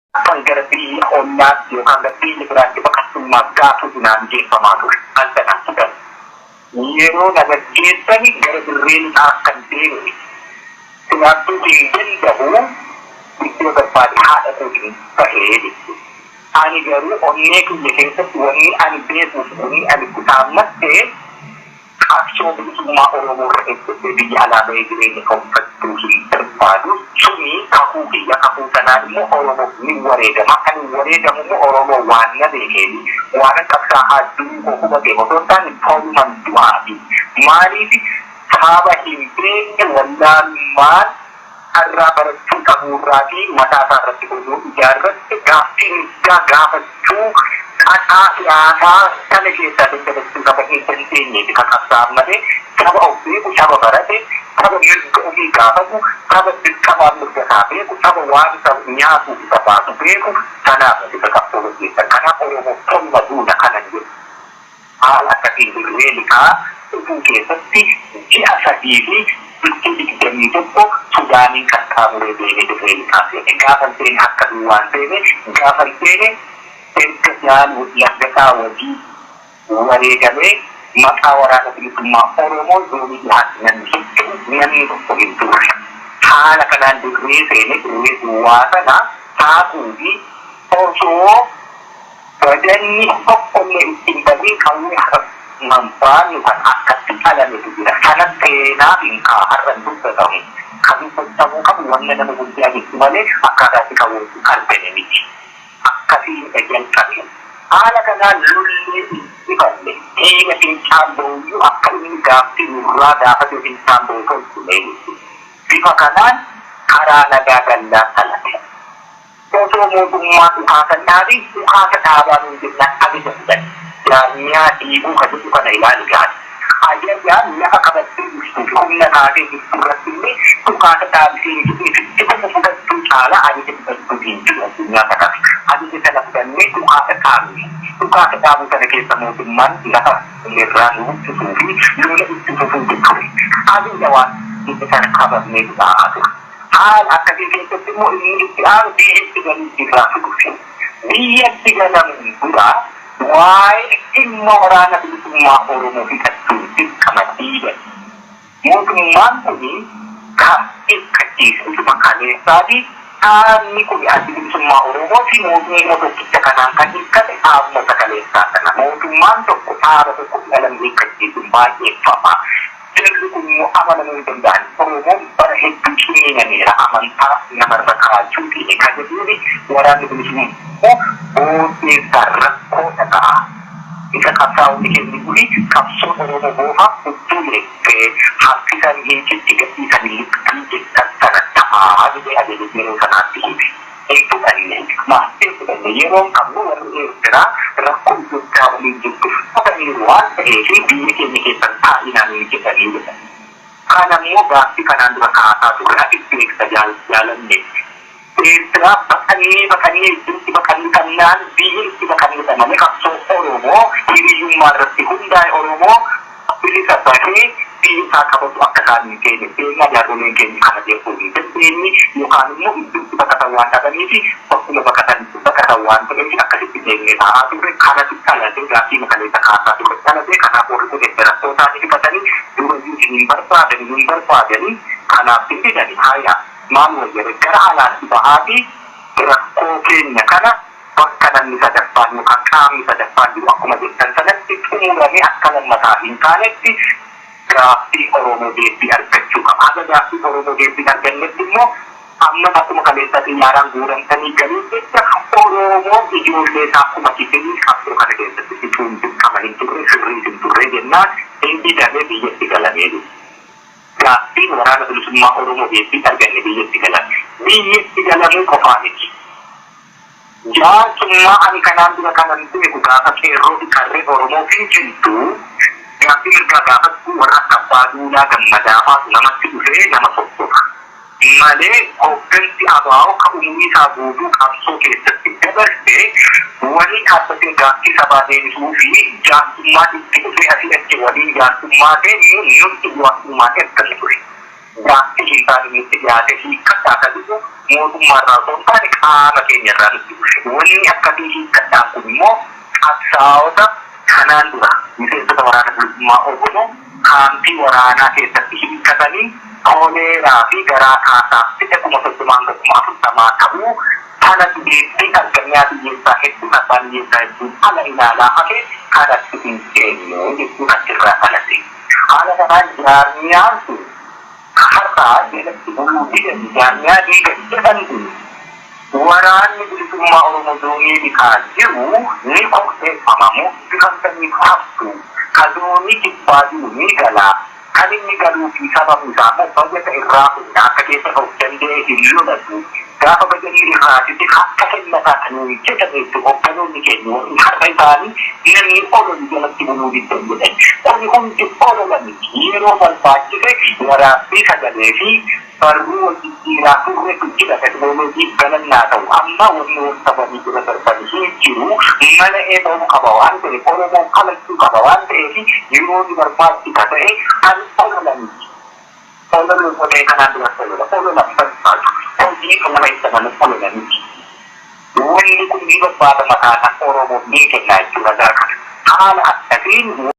Akkan gara biyya ollaatti yookaan gara biyya biraatti baqattummaaf gaafatu naan geeffamaa ture. Al sanaan fudhan. Yeroo na gaggeessani gara dirree lixaa akkan deemu miti. Silaattuu hin dandahu iddoo barbaade haadha kootiin bahee jechuudha. Ani garuu onnee kiyya keessatti wanni ani beekuu fi wanni ani itti dhaammadhe qabsoo bilisummaa Oromoo irra ejjedhee biyya alaa bahee jireenya tolfachuu hin barbaadu. Suni kakuu kiyya. Kakuu sanaan immoo Oromoof nin wareegama. Kanin wareegamu immoo Oromoo waan na beekeefi, waanan qabsaa'aa du'uu koo hubateef osoo hin taane toluman du'aafi. Maaliif saba hin beekne wallaalummaan carraa barachuu dhabuurraa fi mataa isaa irratti godoo ijaarratte gaaffii mirgaa gaafachuu xaxaa siyaasaa sana keessaa dandamachuu saba hin dandeenyeefi ka qabsaa'an malee saba of beeku, saba barate, saba mirga ofii gaafatu, saba dirqamaaf mirga isaa beeku, saba waan isa nyaatuuf isa baasu beeku sanaaf miti ka qabsoo gaggeessan. Kanaaf Oromoof toluma duuna kanan jedhu. Haala akkasiin dirree lixaa dhufuu keessatti ji'a 3 fi bultii 21 Sudaaniin qaxxaamuree deemee dirree lixaa seene. Gaafan seene harka duwwaan seene. Gaafan seene erga Jaal Laggasaa Wagii wareegamee maqaa Waraana Bilisummaa Oromoo Zoonii Dhihaatti namni socho'u namni tokko hin turre. Haala kanaan dirree seene dirree duwwaa sana saaquu fi osoo Bajanni tokkollee itti hin badin qawwee har'a baannu kan akkatti qalametu jira. Kana seenaaf hin ka'a har'a hin dubbatamu. Ka dubbatamuu qabu wanna nama guddaa jettu malee akkaataa itti qawween sun argame miti. Akkasiin dha jalqabe. Haala kanaan lollee injifanne. Diina fincaan ba'uyyuu akka inni gaaffii nurraa gaafatee fincaan ba'u tolchine jechuudha. Bifa kanaan karaa nagaa gallaan dhalate. Osoo mootummaan dhukaasa hin dhaabin dhukaasa dhaabaa nuun jennaan ajaja fudhanne. Jaarmiyaa diiguu ka jedhu kana ilaali gaari. Ajajaan lafa qabattee jirtuu fi humna taatee jirtu irratti illee dhukaasa dhaabi siin jedhee sitti dhufu fudhachuu caalaa ajaja fudhachuun hin jiru addunyaa kanarra. Ajaja sana fudhannee dhukaasa dhaabne. Dhukaasa dhaabuu sana keessa mootummaan lafa irraa nu buqqisuu fi lola itti fufuutu ture. Ajaja waan jedhe sana kabajneetu taa'aa turre. Haala akkasii keessatti immoo inni itti aanu biyyatti galuu irraatu dhufe. Biyyatti galamuun dura waa'ee dhimma Waraana Bilisummaa Oromoo fixachuun dirqama diidati. Mootummaan kuni ka hirkachiise isuma kaleessaati. Dhaabni kuni Addi Bilisummaa Oromoo fi mootummaa tokkicha kanaan kan hirkate dhaabuma isa kaleessaa sana. Mootummaan tokko dhaaba tokko 12 hirkachiisuun baay'ee fafa. Jarri kun immoo amanamuu hin danda'an. Oromoon bara hedduu ciniinameera amantaa namarra kaa'achuutiin ka jedhuuni Waraanni Bilisummaa Oromoo booddeessaa rakkoo dhaga'a. Isa qabsaa'onni keenya durii qabsoon Oromoo boofa hudduu leettee harkisan hin citti gadhiisan hin liqxii jettan sana ta'a jedhee ajaja yeroo sanaatti hime. Hin fudhanne. Maaf hin fudhanne? Yeroo hin qabnu warri Eertiraa rakkoo Itoophiyaa waliin jirtu fudhataniiru waan ta'eef biyya keenya keessa hin taa'inaa nuun jedhanii jedhan. Kana immoo gaaffii kanaan dura kaasaa turre. Atis beekta Jaal Jaalannee. Eertiraa baqannee baqannee iddootti baqannu dhabnaan biyya itti baqannudha malee qabsoo Oromoo hiriyyummaa irratti hundaa'e Oromoo bilisa bahee biyya isaa qabatu akka isaan hin feene beekna. Jaarroleen keenya kana beekuu hin dandeenye yookaan immoo iddoo itti baqatan waan dhabaniif bakkuma baqatan baqatan waan ta'eef akkasitti deemnee taa'aa turre. Kanatu dhalate gaaffii kaleessa kaasaa turre dhalate. Kanaaf warri kun edda rakkoo isaanii fixatanii durayyuu isin hin barbaadani nun barbaadani kanaaf hin didani haya maal wayyare gara alaatti bahaatii rakkoo keenya kana bakka namni sadaffaan yookaan qaamni sadaffaan jiru akkuma jettan sanatti xumuramee akka lammataa hin taanetti gaaffiin Oromoo deebbii argachuu qaba. Haga gaaffiin Oromoo deebbii hin argannetti immoo ammas akkuma kaleessaa xiyyaaraan guuramtanii galuuf jecha Oromoon ijoollee isaa 5,000 qabsoo kana keessatti fixuun dirqama hin turre, sirriis hin turre jennaan hin didame biyyatti galamee jechuudha. Gaaffiin Waraana Bilisummaa Oromoo deebbii hin arganne biyyatti galame. Biyyatti galamuu qofaa miti. Jaarsummaa ani kanaan dura kanan beeku gaafa qeerroo fi qarreen Oromoo finciltu gaaffii mirgaa gaafattu warra akka Abbaa Duulaa Gammadaa faatu namatti dhufee nama sossoba. Malee hooggansi ABO ka umurii isaa guutuu qabsoo keessatti dabarse waliin dhaabbatee gaaffii sabaa deebisuu fi jaarsummaan itti dhufee asii achi waliin jaarsummaa deemnu nutti jaarsummaan ergamu ture. Gaaffii hiikaa inni itti dhiyaate hiikkadhaa kan jedhu mootummaa irraa osoo hin taane qaama keenya irraa nutti dhufe. Wanni akkasii hiikkadhaan kun immoo qabsaa'ota kanaan dura miseensota Waraana Bilisummaa Oromoo kaampii waraanaa keessatti hiikkatanii koleeraa fi garaa kaasaaf fide 30,000 hanga 40,000 ta'uu kana deebbii argannee haati hiyyeessaa hedduun abbaan hiyyeessaa hedduun ala ilaalaa hafe kanatti hin seennu jechuun achirraa dhalate. Haala kanaan jaarmiyaan sun ka har'aa jalatti buluu didan jaarmiyaa diigan jedhan kun Waraanni Bilisummaa Oromoo zoonii dhihaa jiru ni qopheeffama, moggifamtaniif haftu, ka zoonii kibbaa jiru ni gala, kan inni galuu fi sababni isaa immoo bajata irraa fudhna, akka keessa of danda'ee hin lolatu, gaafa bajanni irraa cite harka kennataa kan nuun jedhameettu hogganoonni keenya warri har'a isaanii namni ololu jalatti buluu diddan jedhan. Kuni hundi olola miti, yeroo barbaachise waraabbii sagalee fi barruu wal jijjiiraa turretu jira, teknooloojiif galanni haa ta'u. Amma wanni wal qabanii bira darban hin jiru. Mala eegalu qaba waan ta'eef, Oromoon kalachuu qaba waan ta'eef, yeroo ni barbaachisa ta'e ani olola miti. Ololli osoo ta'e kanaan duras olola. Olola hin barbaadu. Hojii nama ibsa malee olola miti. Wanni kun ni barbaadama taanaan Oromoof ni kenna jechuudha gara kana. Haala akkasiin.